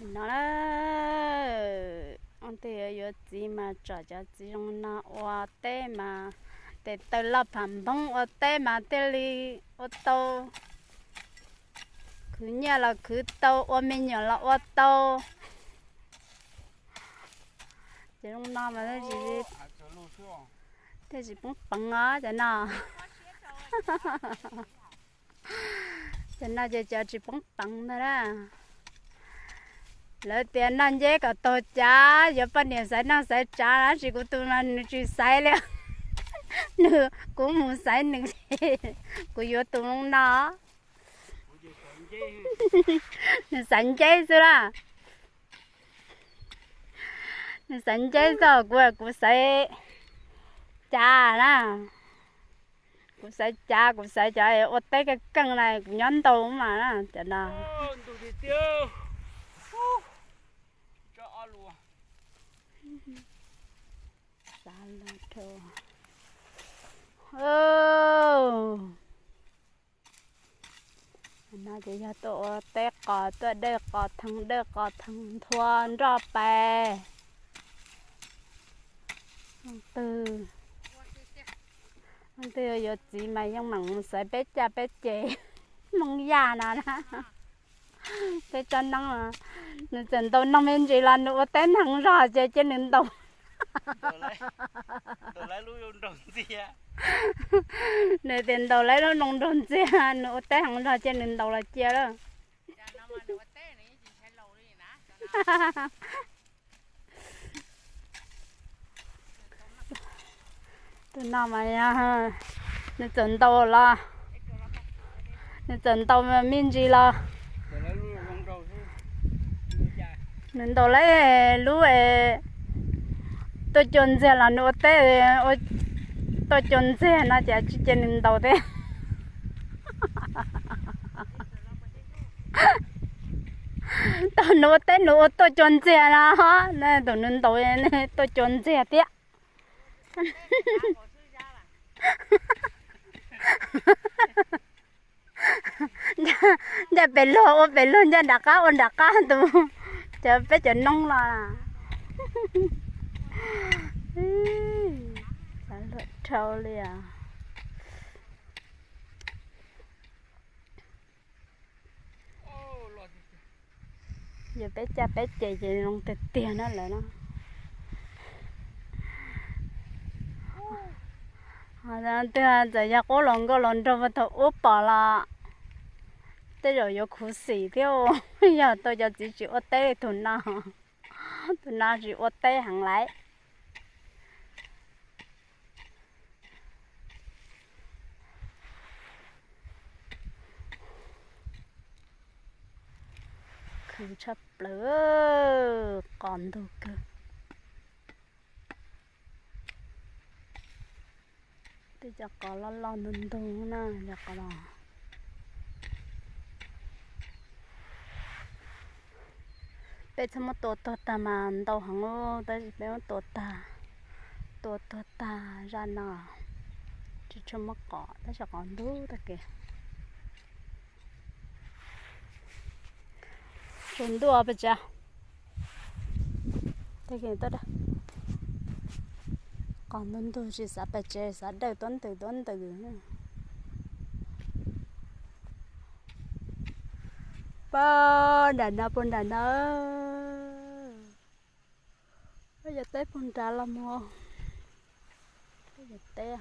No na, ua ntej yuav txiv mas tsom cov txiv zoo no ua teb mas, tes taw loj pham npoob ua teb mas thiaj li ua tau, khwv nyiaj los khwv tau, ua me nyuam los ua tau. Ces zoo no mas thiaj tsis poob peev os cov no. Cov no ces cov tsis poob peev ntag na. Lawv tias noj nceb kom taug cav, yuav poj niam xaiv neej xaiv tsav, tab sis kuv tus mas nws tsis xaiv li. Nws, kuv mus xaiv nws, kuv yuav tus zoo no. Nws xaiv nceb xwb la. Nws xaiv nceb xwb, kuv, kuv xaiv cav na. Kuv xaiv cav, kuv xaiv cov ua teb keej keej na, kuv nyob ntau mas na cov no. No ces yog tuaj ua teb qos, tuaj dawj qos theej, dawj qos theej nthua nroj pais. Leej twg, leej twg yuav txiv mas yeej meem mus xaiv peb caj peb ces Hmoob Yaj no na. Peb tsob neeb, nws txawm ntaus noog me ntsis los nws ua teb heev zog ces cia nws ntaus. Nws tias ntaus lawv lub nroog nraug ntxiag, nws ua teb heev zog cia nws ntaus los cia lawm. Tus no mas yog nws txawm ntaus los, nws txawm ntaus me ntsis los, nws ntaus lawv lub tuaj cua ntxiag los nws ua teb tuaj cua ntxiag no ces tsis cia nws ntaus thiab. Thaum nws ua teb nws ua tuaj cua ntxiag no, thaum nws ntaus tuaj cua ntxiag thiab. Ncaj pem luag ua pem luag, ncaj nram qab ua nram qab tus, cov peb cov noob los. Luag dhau li os. Yog peb caj peb ces ces zoo tiag tiag na lawm na. Ho twg txawm yog qub los nkauj los nraug puag thaum ub pom los tej zaum yuav khuv xim thiab, yog tau cov txiv tsis ua teb li tus no. Tus no tsis ua teb heev lawm. Khwv tshaj plaws, qos ntug kawg. Tej cov qos loj loj ntug ntug na, cov qos los. Peb txhob muab tua tuag tag mas ntau heev, tab sis peb muab tua tag, tua tuag tag zaj no tsis tshua muab qos, tab sis qos ntug tag kev. Tsaus ntuj pes tsawg. Qos ntug ntug tsis xav pes tsev, xav dawj tuab ntws tuab ntws. Puag nram no, puag nram no. Yog teb puag nrad los mus. Yog teb.